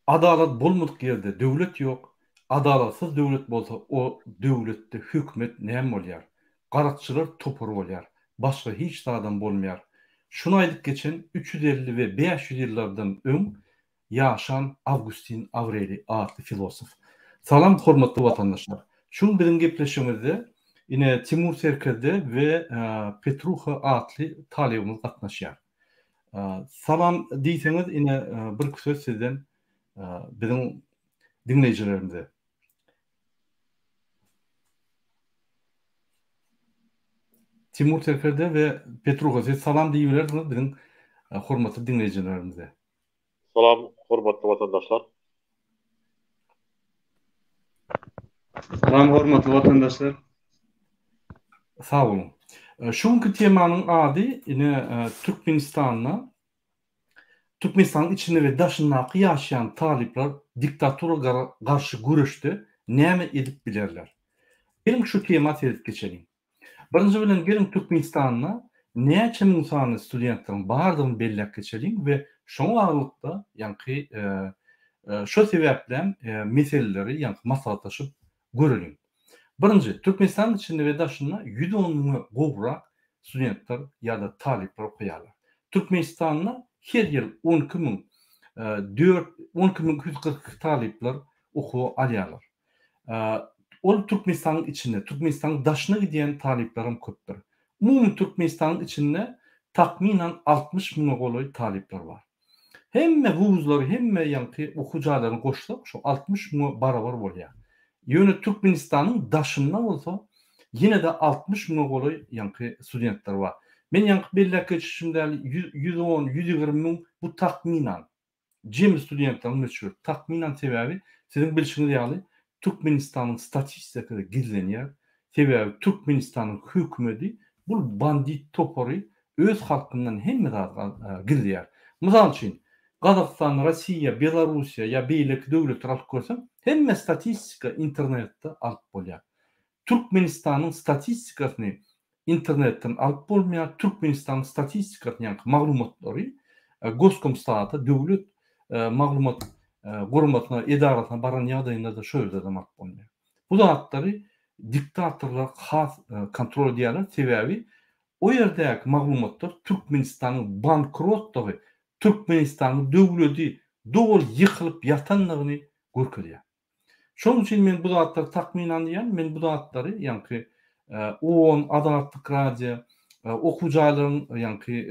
Adalat bolmadyk ýerde döwlet ýok, adalatsyz döwlet bolsa o döwletde hökümet näme bolýar? Garakçylar topary bolýar. Başga hiç zadam bolmaýar. Şuny aýdyp geçen 350 we 500 ýyllardan öň ýaşan Awgustin Awreliý atly filosof. Salam hormatly watandaşlar. Şu gün biziň gepleşigimizde ine Timur Serkerde we Petruha atly talybymyz gatnaşýar. Salam diýseňiz ine birki söz sizden biziň diňleýjilerimize. Timur Serkerde we Petruha siz salam diýibilersiňiz biziň hormatly diňleýjilerimize. Salam hormatly watandaşlar. Salam hormatly watandaşlar. Sag boluň. Şu günki temanyň ady ine Türkmenistanda Türkmenistanyň içinde we daşyndaky ýaşaýan talyplar diktatura garşy göreşde näme edip bilerler? Geliň şu tema seredip geçeliň. Birinji bilen geliň Türkmenistanda näçe müň sany studentleriň bardygyny belläp geçeliň we şoňa baglylykda ýaňky şo sebäplem meseleleri ýaňky maslahatlaşyp göreliň. Birinji, Türkmenistanyň içinde we daşynda 110 müňe gowrak studentler ýa-da talyplar okaýarlar. Türkmenistanda her ýyl 12 müň dört 12 müň 242 talyplar okuwa alýarlar. Ol Türkmenistanyň içinde, Türkmenistanyň daşyna gidýän talyplaram köpdür. Umumy Türkmenistanyň içinde takmynan 60 müňe golaý talyplar bar. Hemme wuzlary, hemme ýaňky okuw jaýlaryny goşsak, şo 60 müňe barabar bolýar. Ýöne Türkmenistanyň daşynda bolsa ýene-de 60 müňe golaý ýaňky studentler bar. Men ýaňky belläp geçişim däl, 110, 120 müň bu takmynan. Jemi studentleriň möçberi takmynan sebäbi siziň bilşiňiz ýaly Türkmenistanyň statistikasy gizlenýär. Sebäbi Türkmenistanyň hökümedi bul bandit topary öz halkyndan hemme zady gizleýär. Mysal üçin Gazagystan, Rossiýa, Belarussiýa ýa beýleki döwletleri alyp görseň hemme statistika internetde alyp bolýar. Türkmenistanyň statistikasyny internetden alyp bolmaýar, Türkmenistanyň statistikasyny ýaňky maglumatlary Goskomstata döwlet maglumat guramasyna edarasyna baran ýagdaýynda-da şo ýerdedem alyp bolmaýar. Bu zatlary diktatorlar has kontrol edýärler, sebäbi o ýerdäki maglumatlar Türkmenistanyň bankrotdygy, Türkmenistanyň döwledi doly ýykylyp ýatandygyny görkezýär. Şonuň üçin men bu zatlary takmynan diýýän, men bu zatlary ýaňky OON, Azatlyk Radio, okuw jaýlaryň ýaňky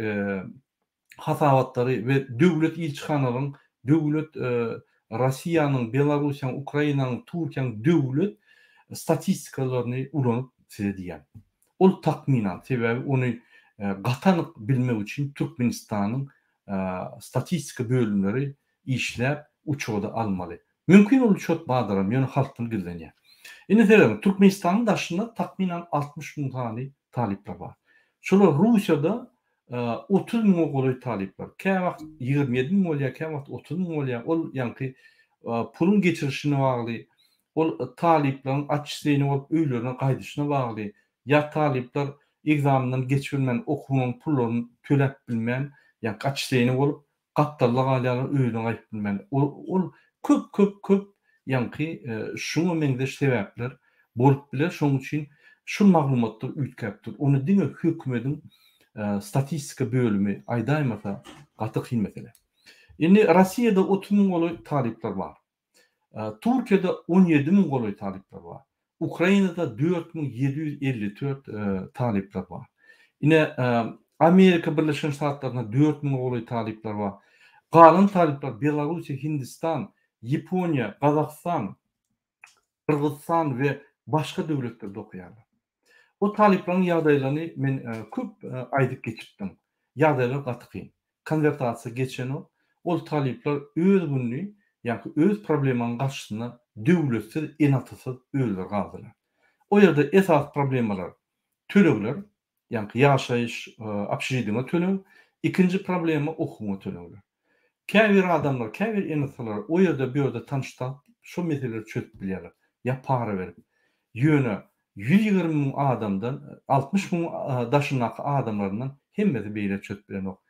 hasabatlary we döwlet ilçihanalaryň, döwlet Rossiýanyň, Belarussiýanyň, Ukrainanyň, Türkiýäniň döwlet statistikalaryny ulanyp size diýýän. Ol takmynan, sebäbi ony gaty anyk bilmek üçin Türkmenistanyň statistika bölümleri işläp uçoda almaly. Mümkin ol uçot bardyram, ýöne halkdan gizlenýär. Indi serediň, Türkmenistanyň daşynda takmynan 60 müň sany talyplar bar. Şolar Russiýada 30 müňe golaý talyplar. Käwagt 27 müň bolýar, käwagt 30 müň bolýar. Ol ýaňky puluň geçirişine bagly, ol talyplaryň otçisleniýe bolup öýlerine gaýdyşyna bagly, ýa talyplar ekzamenden geçibilmän, okuwynyň pullaryny töläp bilmän, ýaňky otçisleniýe bolup Gapdalda galýarlar öýüne gaýdyp bilmän. Ol köp köp köp ýaňky şuňa meňzeş sebäpler bolup biler. Şonuň üçin şul maglumatlar üýtgäp dur. Ony diňe hökümediň statistika bölümi aýdaýmasa gaty kyn mesele. Indi Rossiýada 30 müň golaý talyplar bar. Türkiýede 17 müň golaý talyplar bar. Ukrainada 4754 talyplar bar. Ine, Amerika Birleşen Ştatlarynda 4 müňe golaý talyplar bar. Galan talyplar Belarussiýa, Hindistan, Ýaponiýa, Gazagystan, Gyrgyzystan we başga döwletlerde okaýarlar. Bu talyplaryň ýagdaýlaryny men köp aýdyp geçipdim. Ýagdaýlar gaty kyn. Konwertasiýa geçenok. Ol talyplar öz gününi, ýaňky öz problemanyň garşysynda döwletsiz, ene-atasyz özleri galdylar. O ýerde esasy problemalar tölegler, Ýaňky ýaşaýyş obşežitiňe töleg, ikinji problema okuwyňa tölegler. Käbir adamlar, käbir ene-atalar o ýerde bu ýerde tanyş tapyp şo meseleleri çözüp bilýärler. Ýa para berip. Ýöne 120 müň adamdan, 60 müň daşyndaky adamlaryndan hemmesi beýle çözüp bilenok.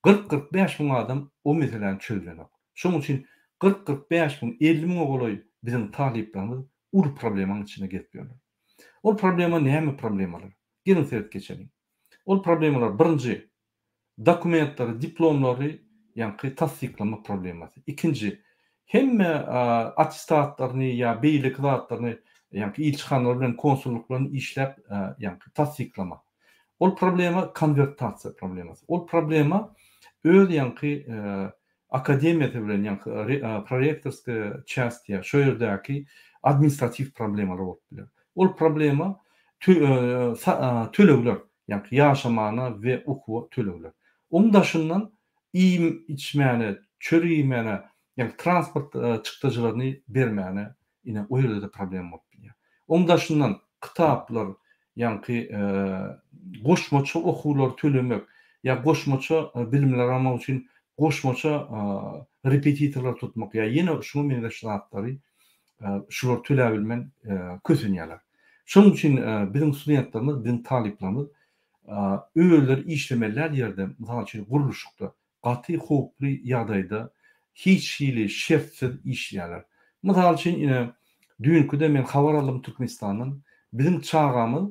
40-45 müň adam o meseläni çözülenok. Şonuň üçin. 40-45 müň, 50 müňe golaý biziň talyplarymyz uly problemanyň içinde gezip ýörler. Ol problema näme problemalar? Geliň seret geçeliň. Ol problemalar birinji, dokumentleri, diplomlary ýaňky tassyklamak problemasy. Ikinji, hemme attestatlaryny ýa beýleki zatlaryny ýaňky ilçihanalar bilen konsullyklar bilen işläp ýaňky tassyklamak. Ol problema konwertasiýa problemasy. Ol problema öz ýaňky akademiýasy bilen ýaňky prorektorskiýa çast ýa şo ýerdäki administratiw problemalar bolup biler. Ol problema tölegler, ýaňky ýaşamana we okuwa tölegler. Oň daşyndan iým içmäne, çörek iýmäne, ýaňky transport çykdajylaryny bermäne ine o ýerde-de problema bolup bilýär. Oň daşyndan kitaplar, ýaňky goşmaça okuwlary tölemek ýa goşmaça bilimler almak üçin goşmaça repetitorlar tutmak ýa ýene şuňa meňzeş zatlary şulary töläbilmän kösenýärler. Şonuň üçin biziň studentlerimiz, biziň talyplarymyz özleri işlemeli däl ýerde, mysal üçin gurluşykda gaty howply ýagdaýda hiç hili şertsiz işleýärler. Mysal üçin ine düýnküde men habar aldym Türkmenistandan biziň çagamyz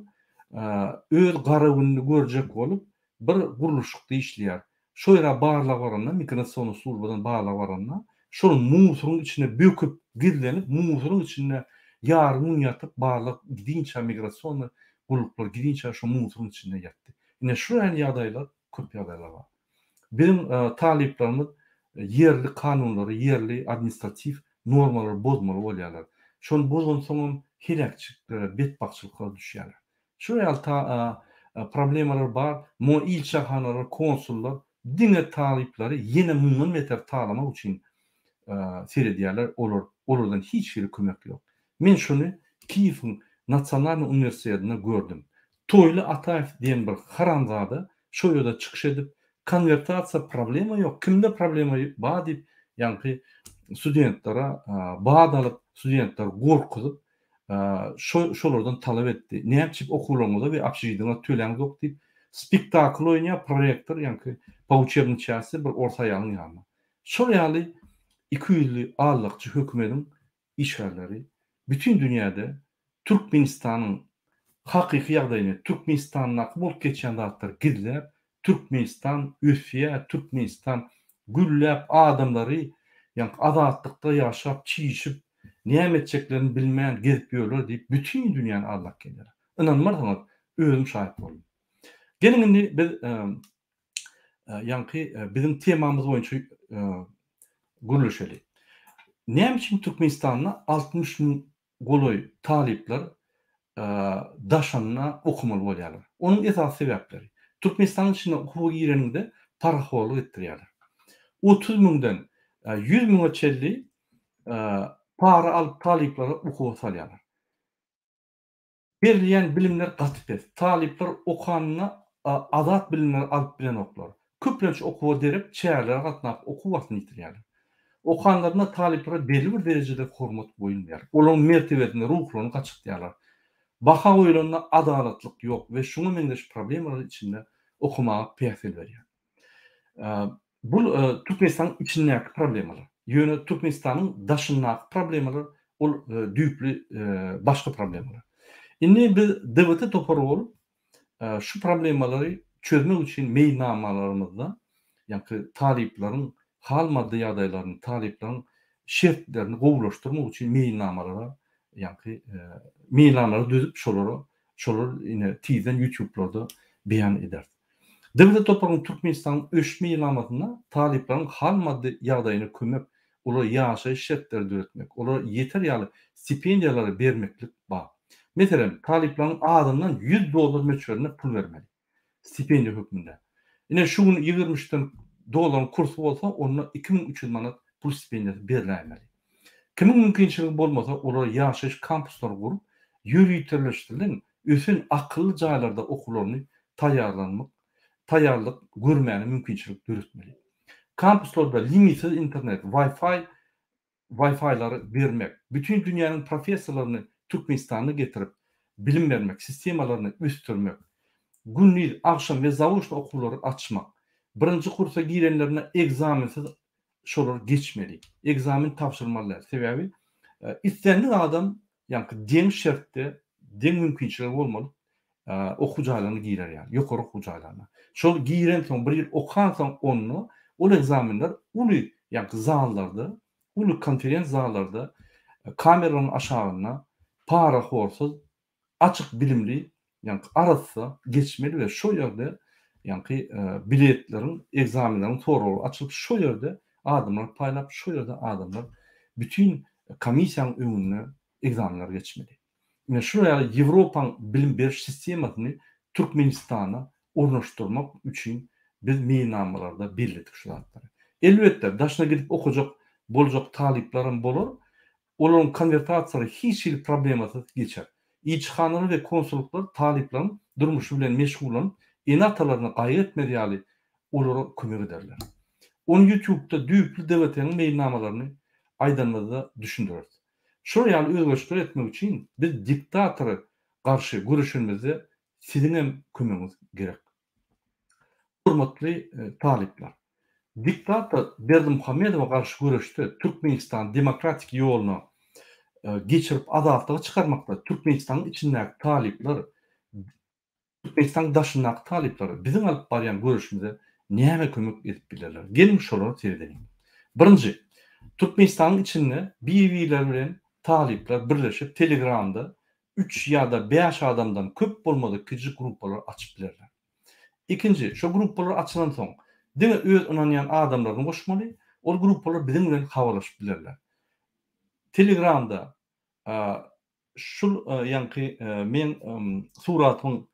öz gara gününi görjek bolup bir gurluşykda işleýär. Şo ýere barlag baranda migrasionnyý službadan barlag baranda şol musoryň içine böküp gizlenip musoryň içinde ýarym gün ýatyp barlag gidinçä migrasionnyý gulluklar gidinçä şo musoryň içinde ýatdy. Ine şu ýaly ýagdaýlar köp ýagdaýlar bar. Biziň talyplarymyz ýerli kanunlary, ýerli administratiw normalary bozmaly bolýarlar. Şony bozansoňam heläkçiliklere, betbagtçylyklara düşýärler. Şu ýaly problemalar bar. Muňa ilçihanalar, konsullar diňe talyplary ýene mundan beter talamak üçin seredýärler, olar olardan hiç hili kömek ýok. Men şuny Kiýewiň Nasionalnyý uniwersitetinde gördüm. Toýly Ataýew diýen bir haramzada şo ýerde çykyş edip, konwertasiýa problema ýok, kimde problema bar diýip, ýaňky studentlere bat alyp, studentleri gorkuzyp, şo şolardan talap etdi. Näme üçin okuwlaryňyza we obşežitiňize töläňzok diýip, spektakl oýnaýar prorektor, ýaňky po učebnyý çasti bir ors aýalyň ýanynda. Şol ýaly ikiýüzli aldakçy hökümediň işgärleri bütin dünýäde Türkmenistanyň hakyky ýagdaýyny, Türkmenistandaky bolup geçýän zatlary gizläp, Türkmenistan ösýär, Türkmenistan gülläp, adamlary ýaňky azatlykda ýaşap, çişip, näme etjeklerini bilmän gezip ýörler diýip, bütin dünýäni aldap gelýärler. Ynanmarsyňyz, özüm şaýat boldum. Geliň indi biz ýaňky biziň temamyz boýunça gürleşeli. Näme üçin Türkmenistanda 60 müň golaý talyplar daşanda okamaly bolýarlar? Onuň esasy sebäpleri, Türkmenistanyň içinde okuwa gireniňde parahorlyk etdirýärler. 30 müňden 100 müňe çenli para alyp talyplary okuwa salýarlar. Berilýän bilimler gaty pes. Talyplar okanynda azat bilimleri alyp bilenoklar. Köplenç okuwa derek çärelere gatnap okuw wagtyny ýitirýärler. Okanlarynda talyplara belli bir derejede hormat goýulmaýar. Olaryň mertebesini, ruhlaryny gaçyrtýarlar. Baha goýulanda adalatlyk ýok we şuňa meňzeş problemalar içinde okamaga päsgel berýär. Bu Türkmenistanyň içindäki problemalar. Ýöne Türkmenistanyň daşyndaky problemalar ol düýpli başga problemalar. Indi biz DWT topary bolup şu problemalary çözmek üçin meýilnamalarymyzda ýaňky talyplaryň hal-maddy ýagdaýlaryny, talyplaryň şertlerini gowulaşdyrmak üçin meýilnamalara ýaňky meýilnamalary düzüp şolara şolar ine tizden ýutublarda beýan ederis. Döwlet toparynyň Türkmenistanyň ösüş meýilnamasynda talyplaryň hal-maddy ýagdaýyna kömek, olara ýaşaýyş şertleri döretmek, olara ýeter ýaly stipendiýalary bermeklik bar. Meselem, talyplaryň azyndan 100 dollar möçberinde pul bermeli, stipendiýa hökmünde. Ine, şu gün 23-den dollaryň kursy bolsa, onda 2300 manat pul stipendiýasy berläýmeli. Kimiň mümkinçiligi bolmasa, olara ýaşaýyş kampuslary gurup, ýöriteleşdirilen ösen akylly jaýlarda okuwlaryny taýýarlanmak taýýarlyk görmäne mümkinçilik döretmeli. Kampuslarda limitsiz internet, Wi-Fi Wi-Fi-lary bermek, bütin dünýäniň professorlaryny Türkmenistana getirip, bilim bermek sistemalaryny ösdürmek, gündiz, agşam we zaoçno okuwlary açmak, birinji kursa girenlerine ekzamensiz. şolar geçmeli. Ekzamen tabşyrmaly däl. Sebäbi islendik adam ýaňky deň şertde, deň mümkinçiligi bolmaly okuw jaýlaryna girer ýaly, ýokary okuw jaýlaryna. Şol girensoň, bir ýyl okansoň onda ol ekzamenler uly ýaňky zallarda, uly konferens zallarda kameralaryň aşagynda parahorsyz açyk bilimli, ýaňky arassa geçmeli we şo ýerde ýaňky biletleriň, ekzamenleriň soraglary açylyp şo ýerde adamlar paýlap şo ýerde adamlar bütin komissiýanyň öňünde ekzamenler geçmeli. Ine şular ýaly Ýewropaň bilim beriş sistemasyny Türkmenistana ornaşdyrmak üçin biz meýilnamalarda belledik şu zatlary. Elbetde daşyna gidip okajak boljak talyplaram bolar, Olaryň konwertasiýalary hiç hili problemasyz geçer. Ilçihanalar we konsullyklar talyplaryň durmuşy bilen meşgullanyp, ene-atalaryny gaýgy etmez ýaly olara kömek ederler. Ony YouTube-da düýpli DWT-niň meýilnamalaryny aýdanymyzda düşündireris. Şular ýaly özgerişler etmek üçin biz diktatora garşy göreşenimizde siziňem kömegiňiz gerek. Hormatly talyplar! Diktator Berdimuhamedowa garşy göreşde Türkmenistany demokratik ýoluna geçirip azatlyga çykarmakda Türkmenistanyň içindäki talyplar, Türkmenistanyň daşyndaky talyplar biziň alyp barýan göreşimize näme kömek edip bilerler? Geliň şolara seredeliň. Birinji, Türkmenistanyň içinde bir-birleri bilen talyplar birleşip Telegramda üç ýa-da bäş adamdan köp bolmadyk kiçijik gruppalar açyp bilerler. Ikinji, şo gruppalar açylansoň, diňe öz ynanýan adamlaryny goşmaly, ol gruppalar biziň bilen habarlaşyp bilerler. Telegramda şul ýaňky meň suratymyň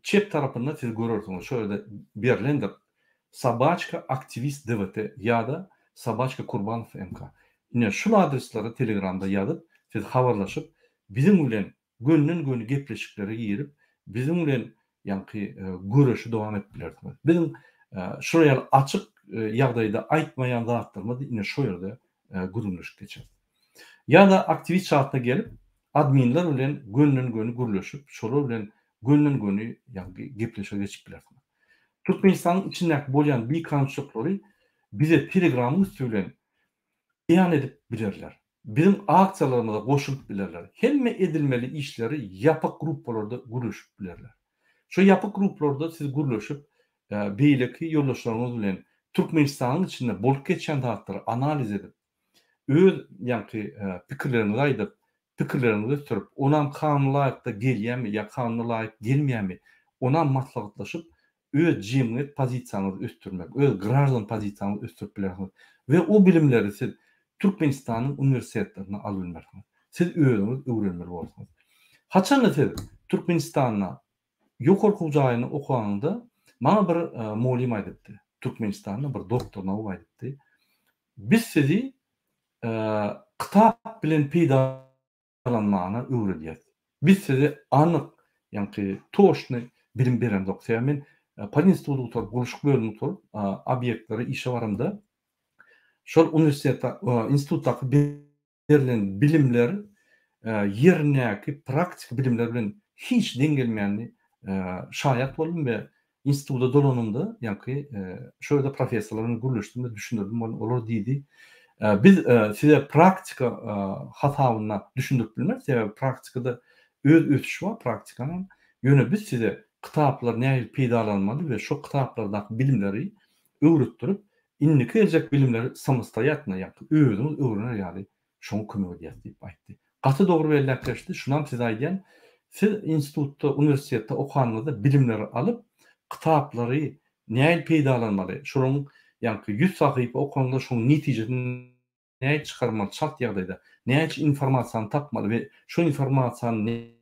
Çep tarapynda siz görersiňiz, şo ýerde berlendir, Sobaçka aktiwist DWT ýa-da Sobaçka Kurbanow MK. Ine, şul adreslere Telegramda ýazyp, siz habarlaşyp, biziň bilen gönden-göni gepleşiklere girip, biziň bilen ýaňky göreşi dowam edip bilersiňiz. Biziň şular ýaly açyk ýagdaýda aýtmaýan zatlarymyzy ine şo ýerde gürrüňleşip geçeris. Ýa-da aktiwist çatyna gelip, adminler bilen gönden-göni gürleşip, şolar bilen gönden-göni ýagny gepleşige geçip bilersiňiz. Türkmenistanyň içindäki bolýan bikanunçylyklary bize Telegramyň üsti bilen beýan edip bilerler. Biziň aksiýalarymyza goşulyp bilerler. Hemme edilmeli işleri ýapyk gruppalarda gürleşip bilerler. Şo ýapyk gruplarda siz gürleşip, beýleki ýoldaşlaryňyz bilen Türkmenistanyň içinde bolup geçýän zatlary analiz edip, öz ýaňky pikirleriňizi aýdyp, pikirleriňizi ösdürip, onam kanuna laýykda gelýärmi ýa kanuna laýyk gelmeýärmi, onam maslahatlaşyp, öz jemgyýet pozisiýaňyzy ösdürmek, öz graždan pozisiýaňyzy ösdürip bilersiňiz we o bilimleri siz Türkmenistanyň uniwersitetlerinde alyp bilmersiňiz. Siz özüňiz öwrenmeli bolarsyňyz. Haçanda siz Türkmenistanda ýokary okuw jaýynda okanyňda, maňa bir mugallym aýdypdy, Türkmenistanda bir doktor nauk aýdypdy, Biz sizi kitap bilen peýdalanmagyna öwredýäs. Biz size anyk, ýaňky toçny bilim beremzok. Sebäbi men podinstituty gutaryp, gurluşyk bölümini gutaryp, obýektlere işe baramda, şol uniwersitetde, institutdaky berlen bilimler ýerindäki praktiki bilimler bilen hiç deň gelmeýänini şaýat boldum we instituta dolanymda, ýaňky şo ýerde professorlar bilen gürleşdim we düşündirdim, olar diýdi, biz size praktika hasabynda düşündirip bilmeris, sebäbi praktikada öz ösüşi bar praktikanyň, ýöne biz size kitaplary nähili peýdalanmaly we şo kitaplardaky bilimleri öwretdirip, indiki geljek bilimleri samostoýatno, ýagny özüňiz öwrener ýaly şoňa kömek edýäs diýip aýtdy. Gaty dogry belläp geçdi, şunam size aýdýan, siz institutda, uniwersitetde okanyňyzda bilimleri alyp, kitaplary nähili peýdalanmaly, şolaryň ýaňky ýüz sahypa okanyňyzda şoň netijesini nähili çykarmaly çalt ýagdaýda, näçe informasiýany tapmaly we şo informasiýany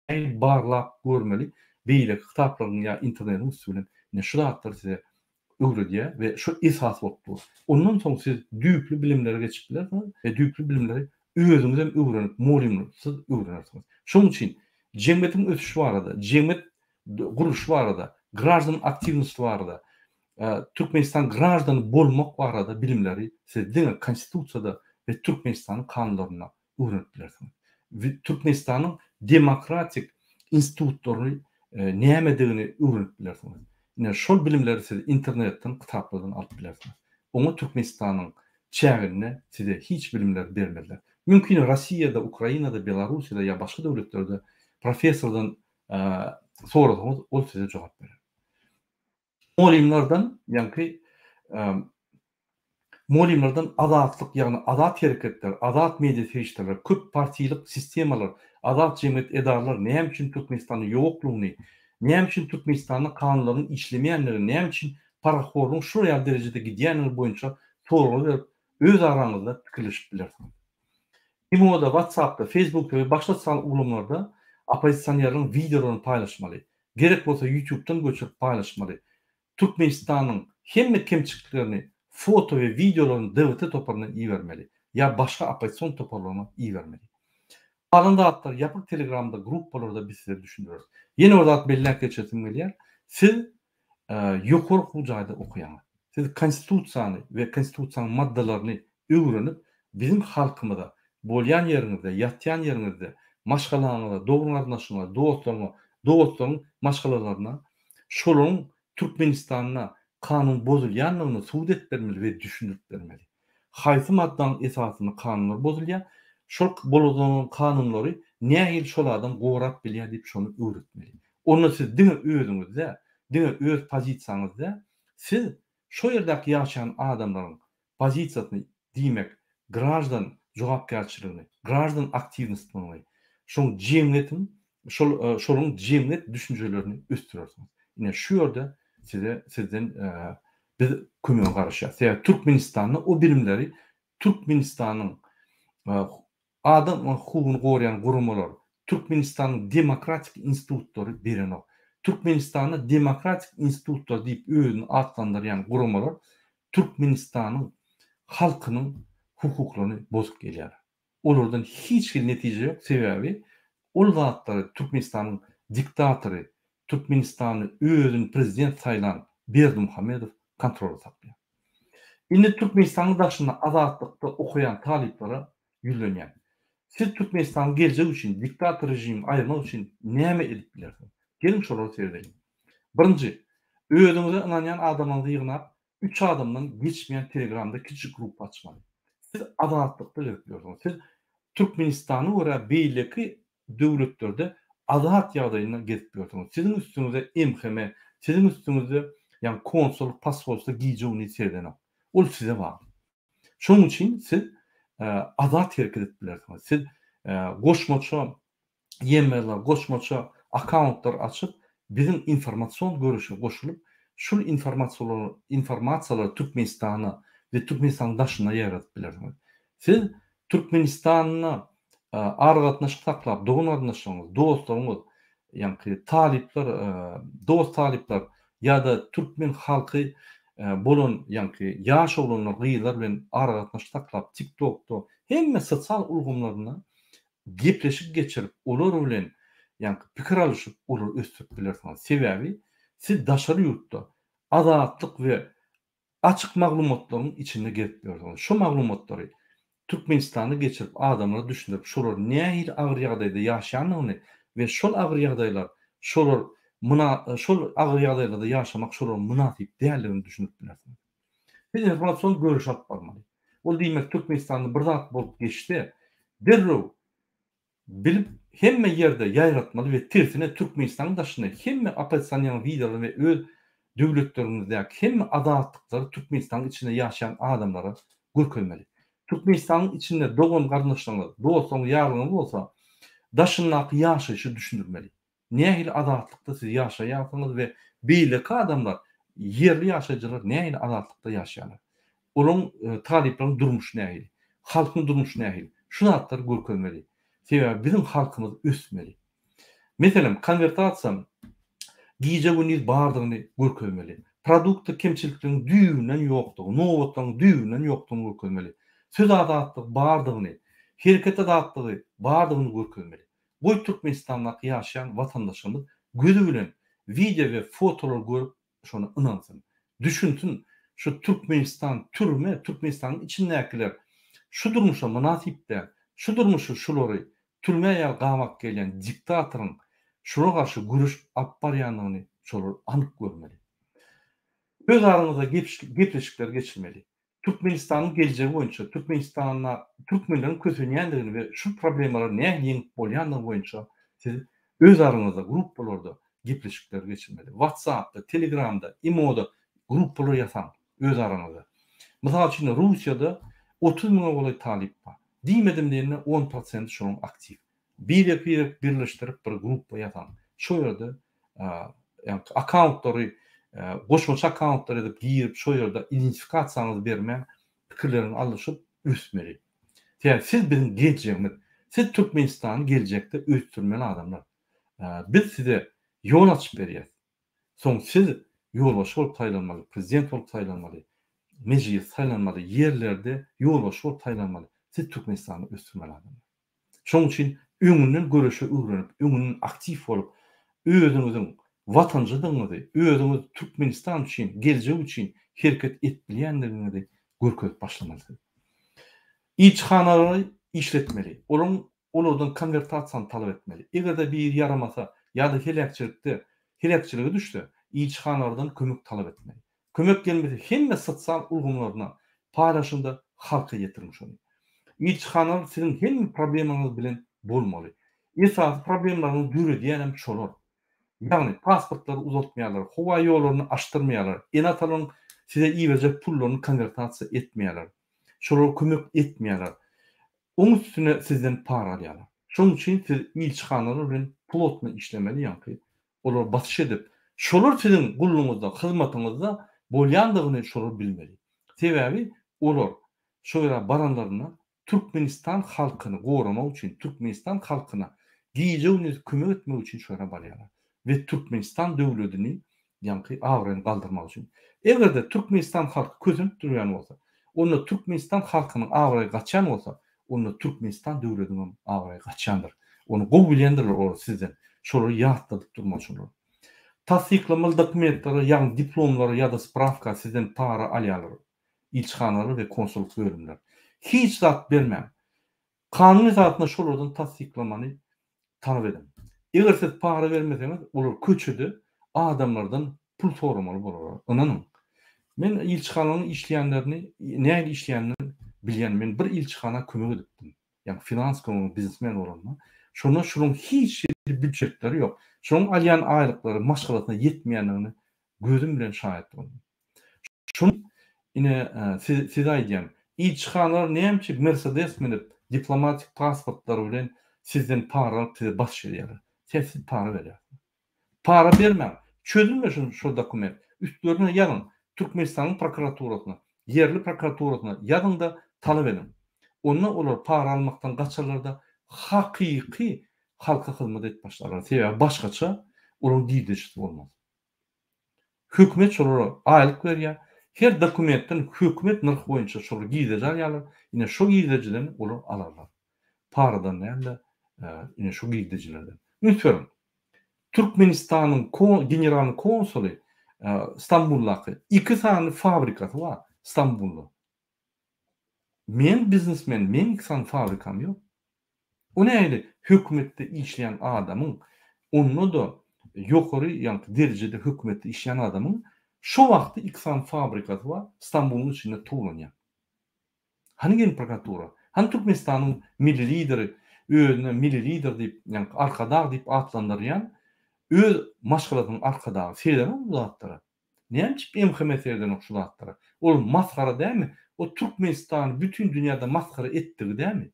nähili barlap görmeli beýleki kitaplaryň ýa internetiň üsti bilen ine şu zatlary size öwredýär we şu esas bolup dur. Ondan soň siz düýpli bilimlere geçip bilersiňiz we düýpli bilimleri özüňiz hem öwrenip mugallymsyz öwrenersiňiz. Şonuň üçin jemgyýetiň ösüşi barada, jemgyýet gurluşy barada, graždan aktiwnosty barada, Türkmenistan graždany bolmak barada bilimleri siz diňe konstitusiýada we Türkmenistanyň kanunlarynda öwrenip bilersiňiz. Türkmenistanyň demokratik institutlaryny nämedigini öwrenip bilersiňiz. Ine şol bilimleri siz internetden, kitaplardan alyp bilersiňiz. Oňa Türkmenistanyň çäginde size hiç bilimleri bermezler. Mümkin Rossiýada, Ukrainada, Belarussiýada ýa başga döwletlerde professordan sorasaňyz ol size jogap berer. Mugallymlardan, ýaňky mugallymlardan azatlyk, ýagny azat hereketler, azat media serişdeler, köp partiýalyk sistemalar, azat jemgyýet edaralar näme üçin Türkmenistanda ýoklugyny, näme üçin Türkmenistanda kanunlaryň işlemeýändigini, näme üçin parahorlugyň şular ýaly derejede gidýändigi boýunça soraglar berip, öz araňyzda pikirleşip bilersiňiz. Imoda, WhatsAppda, Facebookda we başga sosial ulgamlarda oppozisionerleriň wideolaryny paýlaşmaly. Gerek bolsa YouTube-dan göçürip paýlaşmaly. Türkmenistanyň hemme kemçiliklerini foto we wideolaryny DWT toparyna ibermeli ýa başga oppozision toparlaryna ibermeli. Galan zatlary ýapyk telegramda gruppalarda biz size düşündireris. Ýene bir zat belläp geçesim gelýär. Siz ýokary okuw jaýda okaýaňyz. Siz konstitusiýany we konstitusiýanyň maddalaryny öwrenip, biziň halkymyza, bolýan ýeriňizde, ýatýan ýeriňizde, maşgalaňyza, dogan-garyndaşyňa, dostlaryňa, dostlaryň maşgalalaryna şolaryň Türkmenistanda kanun bozulýandygyny subut edip bermeli we düşündirip bermeli. Haýsy maddaň esasynda kanunlar bozulýar, şol bozulan kanunlary nähili şol adam gorap bilýär diýip şony öwretmeli. Onda siz diňe özüňiz däl, diňe öz pozisiýaňyz däl, siz şo ýerdäki ýaşaýan adamlaryň pozisiýasyny, diýmek, graždan jogapkärçiligini, graždan aktiwnostlygyny, şoň jemgyýetiň, şol şolaryň jemgyýet düşünjelerini ösdürersiňiz. Ine, şu ýerde size sizden biz kömege garaşýarys. Sebäbi Türkmenistanda o bilimleri Türkmenistanyň Adam hukugyny goraýan guramalar, Türkmenistanyň demokratik institutlary berenok. Türkmenistanda demokratik institutlar diýip özüni atlandyrýan guramalar Türkmenistanyň halkynyň hukuklaryny bozup gelýär. Olardan hiç hili netije ýok, sebäbi ol zatlary Türkmenistanyň diktatory, Türkmenistany özüni prezident saýlan Berdimuhamedow kontrolda saklaýar. Indi Türkmenistanyň daşynda azatlykda okaýan talyplara ýüzlenýän. Siz Türkmenistanyň geljegi üçin, diktator režimini aýyrmak üçin näme edip bilersiňiz? Geliň şolara seredeliň. Birinji, özüňize ynanýan adamlaryňyzy ýygnap, üç adamdan geçmeýän telegramda kiçijik gruppa açmaly. Siz azatlykda gezip ýörsüňiz. Siz Türkmenistana görä beýleki döwletlerde azat ýagdaýynda gezip ýörsüňiz. Siziň üstüňize MHM, siziň üstüňizde ýagny konsullyk, posholstwo gije-gündiz seredenok. Ol size bagly. Şonuň üçin siz azat hereket edip bilersiňiz. Siz goşmaça e-mailler, goşmaça akkauntlar açyp, biziň informasion göreşe goşulyp, şul informasiýalary informasiýalary Türkmenistana we Türkmenistanyň daşyna ýaýradyp bilersiňiz. Siz Türkmenistanda aragatnaşyk saklap, dogan-garyndaşlaryňyz, dostlaryňyz, ýaňky talyplar, dost talyplar ýa-da türkmen halky bolan ýaňky ýaş oglanlar, gyzlar bilen aragatnaşyk saklap, TikTokda, hemme sosial ulgamlarynda gepleşik geçirip, olar bilen ýaňky pikir alyşyp, olary ösdürip bilersiňiz. Sebäbi siz daşary ýurtda azatlyk we açyk maglumatlaryň içinde gezip ýörsüňiz. Şo maglumatlary Türkmenistana geçirip, adamlara düşündirip, şolar nähili agyr ýagdaýda ýaşaýandygyny we şol agyr ýagdaýlar şolar myna şol agyr ýagdaýlarda ýaşamak şolara mynasyp däldigini düşündirip bilersiňiz. Siz informasion göreş alyp barmaly. Ol diýmek Türkmenistanda bir zat bolup geçse, derrew Bilip hemme ýerde ýaýratmaly we tersine Türkmenistanyň daşynda hemme oppozisioneryň wideolaryny we öz döwletleriňizdäki hemme azatlyklary Türkmenistanyň içinde ýaşaýan adamlara görkezmeli. Türkmenistanyň içinde dogan garyndaşlaryňyz, dostlaryňyz, ýarlaryňyz bolsa daşyndaky ýaşaýşy düşündirmeli. Nähili azatlykda siz ýaşaýarsyňyz we beýleki adamlar, ýerli ýaşaýjylar nähili azatlykda ýaşaýarlar? Olaryň, talyplaryň durmuşy nähili? Halkyň durmuşy nähili? Şu zatlary görkezmeli. Sebäbi biziň halkymyz ösmeli. Meselem, konwertasiýaň gije-gündiz bardygyny görkezmeli. Produkta kemçilikleriň düýbünden ýokdugy, nobatlaryň düýbünden ýokdugyny görkezmeli. Söz azatlygy bardygyny, hereket azatlygy bardygyny görkezmeli. Goý Türkmenistandaky ýaşaýan watandaşlarymyz gözi bilen wideo we fotolar görüp şony ynansyn. Düşünsin şu Türkmenistan türme Türkmenistanyň içindäkiler şu durmuşa mynasyp däl. Şu durmuşy şulary türmä ýaly gabap gelýän diktatoryň şulara garşy göreş alyp barýandygyny şolar anyk görmeli. Öz araňyzda gepleşikler geçirmeli. Türkmenistanyň geljegi boýunça, Türkmenistanda türkmenleriň kösenýändigini we şu problemalary nähili ýeňip bolýandygy boýunça siz öz araňyzda gruppalarda gepleşikleri geçirmeli. WhatsApp-da, Telegram-da, Imo-da gruppalar ýasaň öz araňyzda. Mysal üçin Russiýada 30 müňe golaý talyp bar. Diýmedim diýende 10 prosenti şolaryň aktiw. Birek-birek birleşdirip bir gruppa ýasaň. Şo ýerde ýaňky akkauntlary goşmaça akkauntlar edip girip şo ýerde identifikasiýaňyzy bermän pikirleriňi alyşyp ösmeli. Sebäbi siz biziň geljegimiz. Siz Türkmenistany geljekde ösdürmeli adamlar. Biz size ýol açyp berýäs. Soň siz ýolbaşçy bolup saýlanmaly, prezident bolup saýlanmaly, mejlis saýlanmaly, ýerlerde ýolbaşçy bolup saýlanmaly. Siz Türkmenistany ösdürmeli adamlar. Şonuň üçin öňünden göreşe öwrenip, öňünden aktiw bolup, özüňiziň watanjydygyňyzy, özüňiz Türkmenistan üçin, geljek üçin hereket edip bilýändigiňizi görkezip başlamalysyňyz. Ilçihanalary işletmeli, olaryň olardan konwertasiýany talap etmeli. Eger-de biri ýaramasa ýa-da heläkçilikde heläkçilige düşse, ilçihanalardan kömek talap etmeli. Kömek gelmese hemme sosial ulgamlaryna paýlaşyňda halka ýetiriň şony. Ilçihanalar siziň hemme problemaňyz bilen bolmaly. Esasy problemlaryňyzy döredýänem şolar. Ýagny pasportlary uzaltmaýarlar, howa ýollaryny açdyrmaýarlar, ene-atalaryň size iberjek pullaryny konwertasiýa etmeýärler. Şolara kömek etmeýärler. Oň üstüne sizden para alýarlar. Şonuň üçin siz ilçihanalar bilen plotno işlemeli ýaňky Olar basyş edip, şolar siziň gullugyňyzda, hyzmatyňyzda bolýandygyny şolar bilmeli. Sebäbi olar şo ýere baranlarynda Türkmenistan halkyny goramak üçin, Türkmenistan halkyna gije-gündiz kömek etmek üçin şo ýere barýarlar we Türkmenistan döwledini ýaňky abraýyny galdyrmak üçin. Eger-de Türkmenistan halky kösenip durýan bolsa, onda Türkmenistan halkynyň abraýy gaçýan bolsa, onda Türkmenistan döwlediniňem abraýy gaçýandyr. Ony gowy bilýändirler olar sizden. Şolary ýatladyp durmaly şolar. Tassyklamaly dokumentlere, ýagny diplomlara ýa-da sprawka sizden para alýarlar ilçihanalar we konsullyk bölümler. Hiç zat bermäň. Kanun esasynda şolardan tassyklamany talap ediň. Eger siz para bermeseňiz, olar köçede adamlardan pul soramaly bolarlar. Ynanyň. Men ilçihananyň işleýänlerini, nähili işleýänini bilýän. Men bir ilçihana kömek edipdim. Ýagny finans kömegi biznesmen bolanda. Şonda şolaryň hiç hili býudjetleri ýok. Şolaryň alýan aýlyklary maşgalasyna ýetmeýändigini gözüm bilen şaýat boldum. Şuny ine size aýdýan. Ilçihanalar näme üçin Mersedes münüp, diplomatik pasportlary bilen sizden para alyp size basyş edýärler? Sebäbi siz para berýärsiňiz. Para bermäň. Çözülmesin şo dokument. Üstlerine ýazyň. Türkmenistanyň prokuraturasyna, ýerli prokuraturasyna ýazyň-da talap ediň. Onda olar para almakdan gaçarlar-da hakyky halka hyzmat edip başlarlar. Sebäbi başgaça olaryň girdejisi bolmaz. Hökümet şolara aýlyk berýär. Her dokumentden hökümet nyrhy boýunça şolar girdeji alýarlar. Ine şo girdejiden olar alarlar. Paradan däl-de, ine şo girdejilerden. Üns beriň. Türkmenistanyň generalnyý konsuly Stambuldaky iki sany fabrikasy bar Stambulda. Men biznesmen, meň iki sany fabrikam ýok. O nähili hökümetde işleýän adamyň, onda-da ýokary ýaňky derejede hökümetde işleýän adamyň şo wagtda iki sany fabrikasy bar, Stambulyň içinde towlanýar. Hany Genprokuratura? Hany Türkmenistanyň milli lideri, özüne milli lider diýip, ýaňky Arkadag diýip atlandyrýan öz maşgalasynyň arkadagy seredenok bu zatlara. Näme üçin MHM seredenok şu zatlara? Ol masgara dälmi? O Türkmenistany bütin dünýäde masgara etdigi dälmi?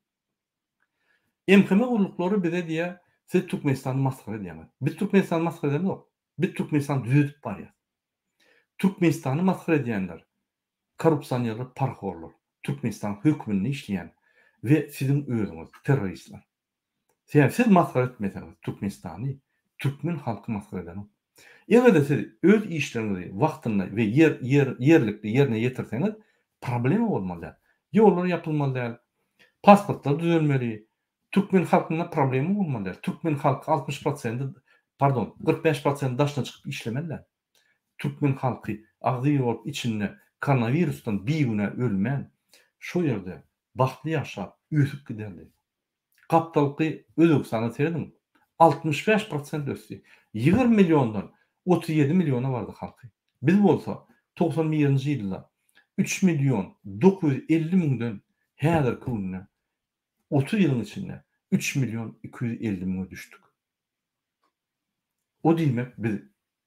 MHM gulluklary bize diýýär, siz Türkmenistany masgara edýäňiz. Biz Türkmenistany masgara edemzok. Biz Türkmenistany düzedip barýas. Türkmenistany masgara edýänler korrupsionerler, parahorlar, Türkmenistan höküminde işleýän we siziň özüňiz, terroristler. Sebäbi siz masgara etmeseňiz Türkmenistany türkmen halky masgara edenok. Eger-de siz öz işleriňizi wagtynda we ýer ýer ýerlikli ýerine ýetirseňiz problema bolmaly däl. Ýollar ýapylmaly däl. Pasportlar düzelmeli. Türkmen halkynda problema bolmaly däl. Türkmen halky 60 prosendi pardon 45 prosendi daşyna çykyp işlemeli däl. Türkmen halky agzybir bolup içinde koronawirusdan bigünä ölmän şo ýerde bagtly ýaşap ösüp giderdi. Gapdalky Özbegistana serediň, 65 prosent ösdi. 20 milliondan 37 milliona bardy halky. Biz bolsa 91-nji ýylda. 3 million 950 müňden häzirki günde 30 ýylyň içinde 3 million 250 müňe düşdük. O diýmek biz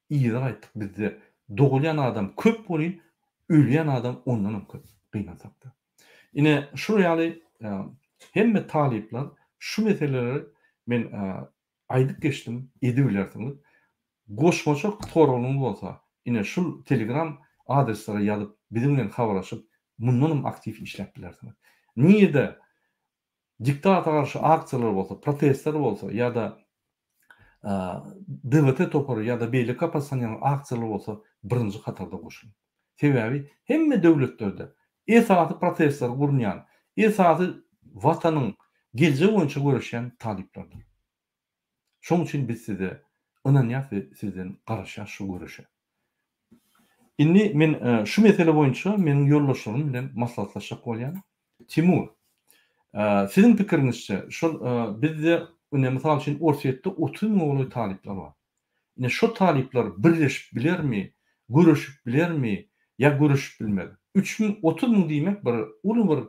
yza gaýtdyk bizde dogulýan adam köp welin ölýän adam ondanam köp gynansakda. Ine şul ýaly hemme talyplar şu meseleleri men aýdyp geçdim edibilersiňiz. Goşmaça soragyňyz bolsa ine şul telegram adreslere ýazyp biziň bilen habarlaşyp mundanam aktiw işläp bilersiňiz. Nirede Diktata garşy aksiýalar bolsa, protestler bolsa ýa-da DWT topary ýa-da beýleki oppozisionerleriň aksiýalary bolsa birinji hatarda goşulyň. Sebäbi hemme döwletlerde esasy protestleri gurnýan, esasy watanyň geljegi boýunça göreşýän talyplardyr. Şoň üçin biz size ynanýas we sizden garaşýas şu göreşe. Indi men şu mesele boýunça meniň ýoldaşlarym bilen maslahatlaşjak bolýan. Timur, siziň pikiriňizçe şol bizde ine mysal üçin Orsýetde 30 müňe golaý talyplar bar. Ine şo talyplar birleşip bilermi, göreşip bilermi ýa göreşip bilmez? Üç müň, 30 müň diýmek bir uly bir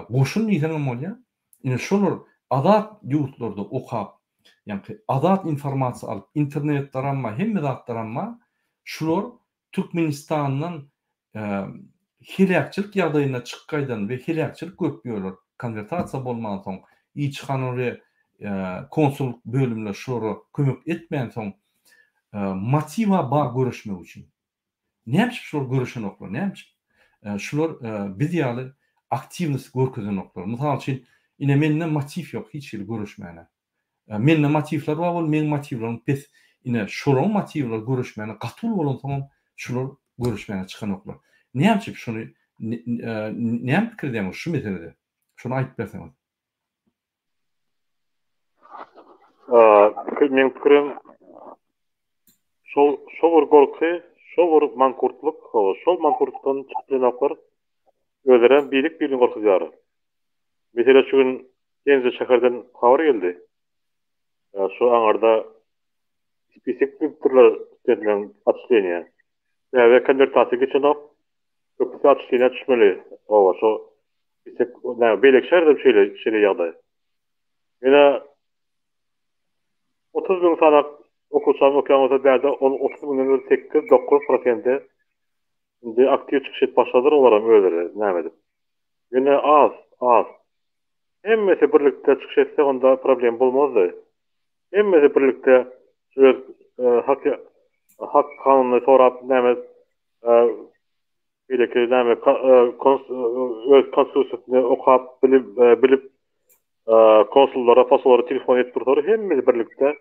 goşun diýseňem bolýar. Ine şolar azat ýurtlarda okap, ýaňky azat informasiýa alyp, internetleram bar, hemme zatlaram bar. Şular Türkmenistandan heläkçilik ýagdaýynda çykyp gaýdan we heläkçilik görüp ýörler. Konwertasiýa bolmansoň, ilçihana we konsullyk bölümler şulara kömek etmänsoň, motiwa bar göreşmek üçin. Näme üçin şular göreşenoklar? Näme üçin? Şular biz ýaly aktiwnost görkezenoklar. Mysal üçin, ine mende motiw ýok hiç hili göreşmäne. Mende motiwler bar bol, meň motiwlerim pes. Ine şolaryň motiwleri göreşmäne gaty uly bolansoňam şular göreşmäne çykanoklar. Näme üçin şuny näme pikir edýäňiz şu meselede? Şuny aýdyp berseňiz. Meň pikirim şol şo bir gorky, şo bir mankurtlyk, şol mankurtlykdan çykyp bilenoklar. Özlerem birek-birini gorkuzýar. Mesele şu gün Penza şäherden habar geldi. Şu aňyrda spisek düzüpdirler studentleriň atçisleniýä. Täze konwertasiýa geçenok. Köpüsi atçisleniýä düşmeli. Hawa, şo spisek näme beýleki şäherde hem şeýle şeýle ýagdaý. Ýöne 30 müň sanak okuwçam okýan bolsa bärde ol 30 müňden bir 8-9 prosenti indi aktiw çykyş edip başladylar olaram özleri näme edip. Ýöne az, az. Hemmesi birlikde çykyş etse onda problem bolmazdy. Hemmesi birlikde öz hak hak kanunyny sorap näme beýleki näme öz konstitusiýasyny okap bilip bilip konsullara posollara telefon edip dursalar hemmesi birlikde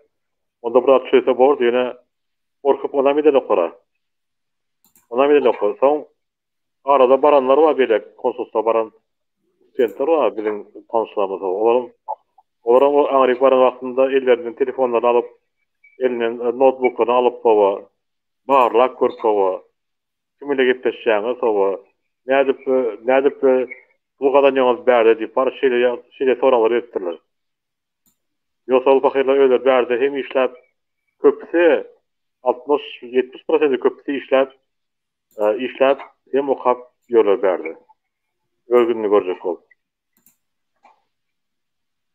onda bir zat çözse bordy ýöne gorkup onam edenoklara. Onam edenoklar. Soň Arada baranlar bar beýle konsulstwa baran studentler bar biziň tanyşlarymyz olaryň olaryň aňryk baran wagtynda ellerinden telefonlaryny alyp elinden e, noutbuklaryny alyp hawa barlap görüp hawa kim bilen gepleşýäňiz hawa nädip e, nädip e, pul gazanýaňyz bärde diýip bar şeýle şeýle soraglar beripdirler. Ýogsa ol pahyrlar özleri bärde hem işläp köpüsi 60 70 prosenti köpüsi işläp Işläp hem okap ýörler bärde. Öz gününi görjek bolup.